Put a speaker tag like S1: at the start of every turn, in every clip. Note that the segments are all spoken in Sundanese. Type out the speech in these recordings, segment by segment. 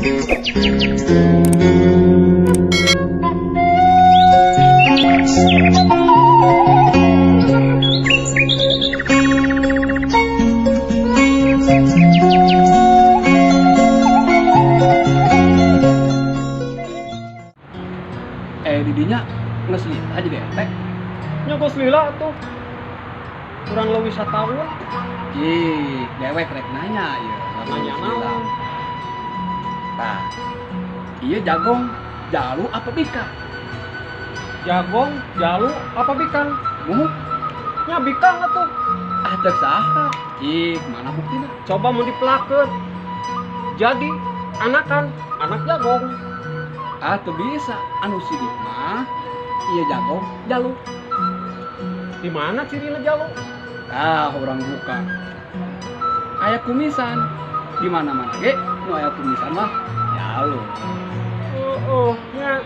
S1: Didinya geus lila jadi RT.
S2: Nya geus lila atuh. Kurang leuwih sataun.
S1: Ih, dewek rek nanya ieu.
S2: Nanya naon?
S1: Tah. Ieu jagong jalu apa bikang?
S2: Jagong jalu apa bikang?
S1: Muh.
S2: Nya bikang atuh.
S1: Ah, cek saha? Cik, mana buktina?
S2: Coba mun dipelakeun. Jadi anakan, anak jagong.
S1: Ah, teu bisa. Anu sidik mah ieu jagong jalu.
S2: Di mana cirina jalu?
S1: Ah, urang buka. Aya kumisan. Di mana-mana ge nu aya kumisan mah jalu.
S2: Oh, nya.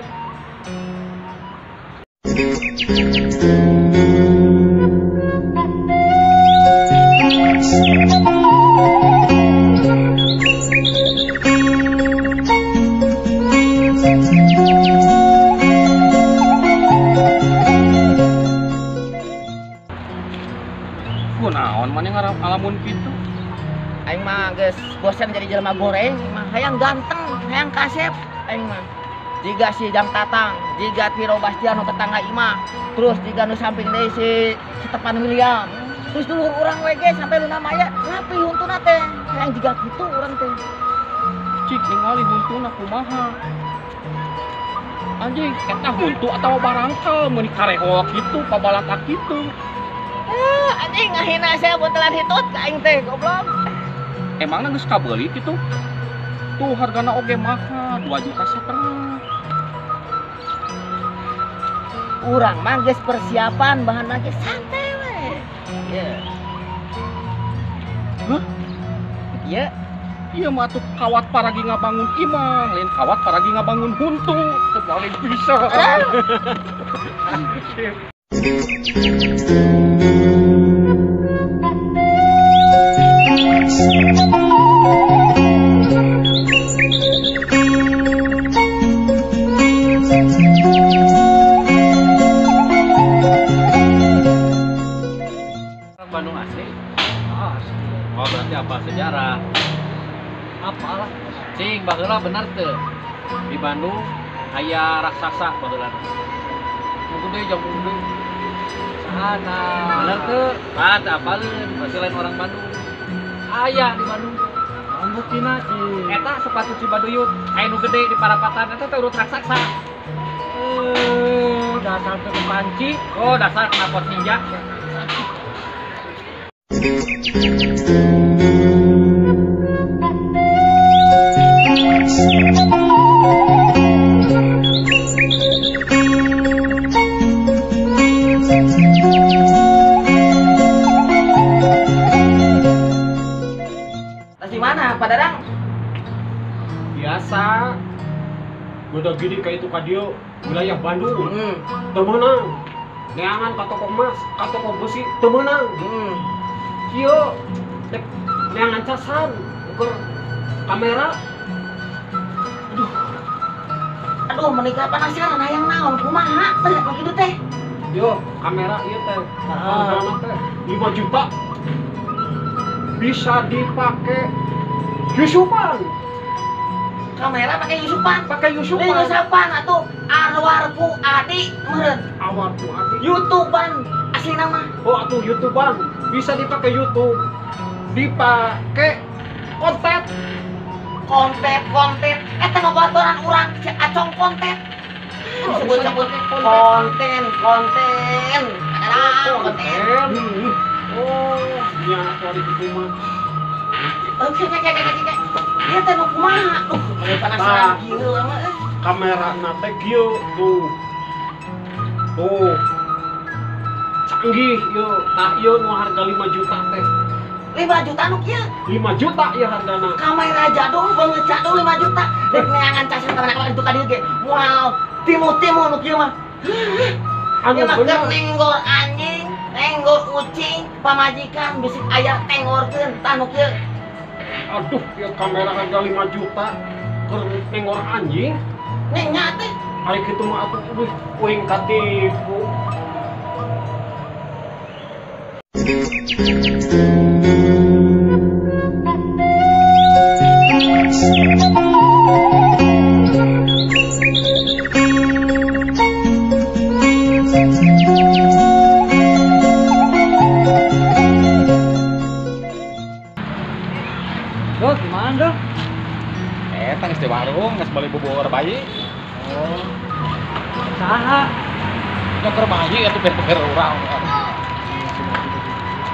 S3: Kunaon maneh ngalamun kitu?
S4: Aing mah geus bosan jadi jelema goreng, mah hayang ganteng, hayang kasep aing mah. Jiga si Jang Tatang, jiga Tiro Bastiano tetangga imah, terus jiga nu samping deui si Stepan William. Terus dulur urang we ge sampai Luna Maya rapi huntuna teh, hayang jiga kitu urang teh.
S3: Cik ningali huntuna kumaha? Anjing, eta huntu atawa barangkal meuni karehol kitu, pabalata kitu.
S4: Anjing ngahina saya buntelan hitut ka aing teh goblok.
S3: Emangna geus kabeuli kitu? Tuh hargana oge mahal, 2,5 juta.
S4: Urang mah geus persiapan bahan mah geus santai we. Ye.
S3: Hah?
S4: Ieu.
S3: Ieu mah tuh kawat paragi ngabangun imah, lain kawat paragi ngabangun huntu. Teu balik bisa.
S5: Bandung asli? Asli. Oh, berarti apa sejarah? Apalah? Cing, baheula bener teu? Di Bandung aya raksasa baheula. Nu gede jauh gede. Sana. Bener teu? Ah, teu apaleun, pasti lain orang Bandung. Aya di Bandung.
S2: Naon buktina, Cing?
S5: Eta sepatu Cibaduyut, aya nu gede di parapatan eta teh urut raksasa.
S2: Dasar teu kepanci.
S5: Oh, dasar knalpot ninja.
S4: Tas di mana, Pak Dadang?
S2: Biasa. Udah gini ka itu ka dieu, wilayah Bandung. Teu meunang. Neangan ka toko emas, ka toko besi teu meunang. Kieu dek neangan casan, ukur kamera. Aduh.
S4: Aduh, menikah penasaran hayang naon kumaha teh begitu teh.
S2: Yo, kamera ieu teh. Hargana teh 5 juta. Bisa dipakai Yusupan.
S4: Kamera pakai Yusupan,
S2: pakai Yusupan.
S4: Yusupan atuh Anwar Fuadi meureun.
S2: Anwar Fuadi.
S4: YouTubean asli nama.
S2: Oh, atuh YouTubean. Bisa dipakai YouTube. Dipakai konten.
S4: Konten. Eta mah baturan urang si Acong konten. Disebut-sebut konten. Konten. Konten.
S2: Oh, nya sorry kitu mah.
S4: Oke, oke. Ieu teh nu kumaha? Duh, meuni penasaran kieu urang mah.
S2: Kamerana teh kieu tuh. Tuh. Canggih ieu. Tah ieu nu harga 5 juta teh.
S4: 5 juta nu kieu?
S2: 5 juta ieu hargana.
S4: Kamera jadul beungeut jadul 5 juta. Rek neangan casan kamera itu ka dieu ge. Moal timu-timu nu kieu mah. Anu mah keur nenggor anjing, nenggor kucing, pamajikan bisi aya tenggorkeun tah nu kieu.
S2: Aduh, ieu kamera harga 5 juta. Keur nengor anjing.
S4: Neng nya teh.
S2: Ari kitu mah atuh wih uing katipu.
S1: Duh, gimana duh?
S3: Tangis di warung, geus beli bubur bayi.
S1: Oh. Saha?
S3: Nyoker bayi atuh ber urang.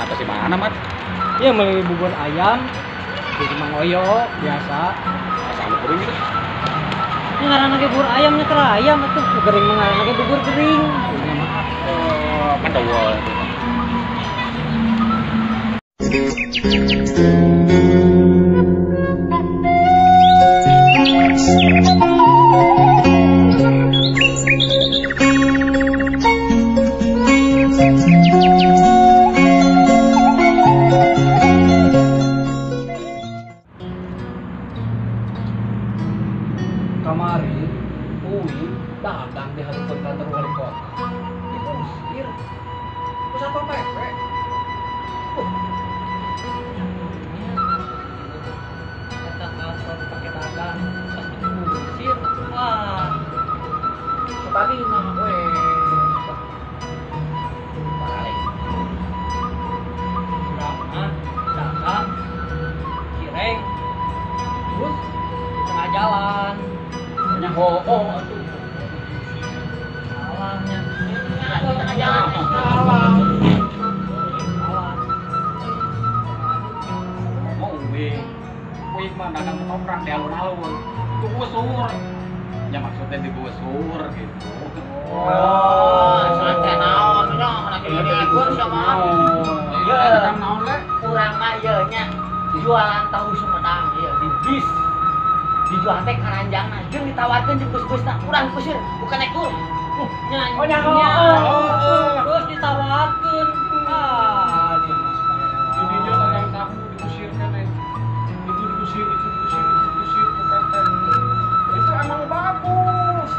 S3: Atau si mana, Mat?
S1: Iya, beli bubur ayam di Mang Oyo biasa.
S3: Asa anu gering gitu.
S6: Ini ngaranna ge bubur ayam nya keur ayam atuh, gering mah ngaranna ge bubur gering.
S3: Ini mah pendowol.
S1: Kamari uing dagang di hadapan kantor wali kota. Diusir. Ku Satpol PP.
S6: Eta kantor pake dagang pas diusir. Wah.
S1: Tadi mah we.
S4: Balik.
S6: Urang mah dagang cireng
S1: Terus
S6: di tengah jalan.
S1: nya hoo atuh.
S6: Salahnya.
S4: Nya di tengah jalan.
S1: Salah.
S6: Salah.
S3: Mau uing. Uing mah dagang ketoprak di alun-alun. Digusur. Ya maksudnya digusur gitu.
S4: Oh, sate naon nya kana kieu sia mah.
S3: Iya, dagang naon le?
S4: Urang mah ieu nya jualan tahu Sumedang ieu di bis. Dijual teh karanjangna jeung ditawarkeun jeung bus-busna urang kusir bukan naik tur.
S6: Nya.
S1: Oh, nya,
S6: nya. Terus ditawarkeun. Ah, dia mah supaya
S2: Jadi dia dagang tahu diusir kan itu diusir, itu diusir, itu diusir ku PT. Itu emang bagus.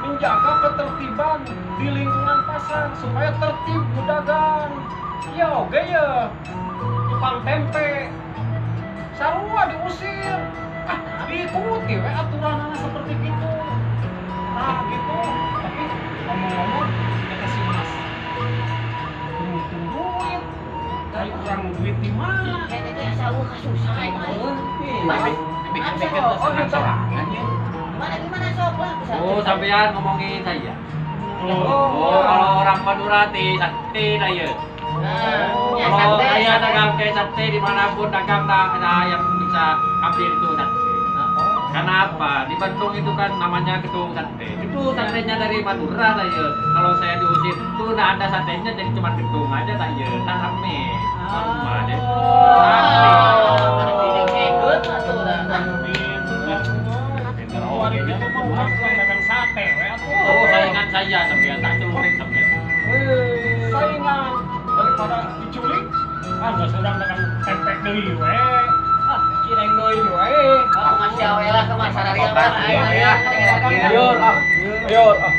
S2: Menjaga ketertiban di lingkungan pasar supaya tertib berdagang. Ya oke ya. Tukang tempe sarua diusir. Ah, diikuti we aturanana seperti gitu. Nah, gitu. Tapi ngomong-ngomong kata si Mas butuh duit. Dari kurang duit di mana?
S4: Kayaknya teh asa eueuh kasusah aing mah.
S3: Bikin sorangan ya.
S4: Gimana gimana sok lah bisa.
S5: Oh, sampean ngomongin saya. Oh, kalau orang Madura teh sakti dah ya.
S4: Nah, ya
S5: Kalau
S4: sate.
S5: saya dagang teh sate dimanapun dagang tak ada yang bisa ambil itu sate. Karena apa? Di Bandung itu kan namanya gedung sate. Itu satenya dari Madura saya. Kalau saya diusir itu udah ada satenya jadi cuma gedung aja tak ya. Tak rame. Rumah deh.
S4: Oh, tidak atuh dah.
S2: Hari gitu mah urang dagang sate we atuh.
S5: Oh, saingan saya sampean tak culik sampean.
S2: Saingan daripada diculik, ah geus urang dagang tempe deui we.
S6: Ah, cireng deui we.
S4: Aku masih awe lah ke masyarakat aing.
S3: Ayo ah. Ayo ah.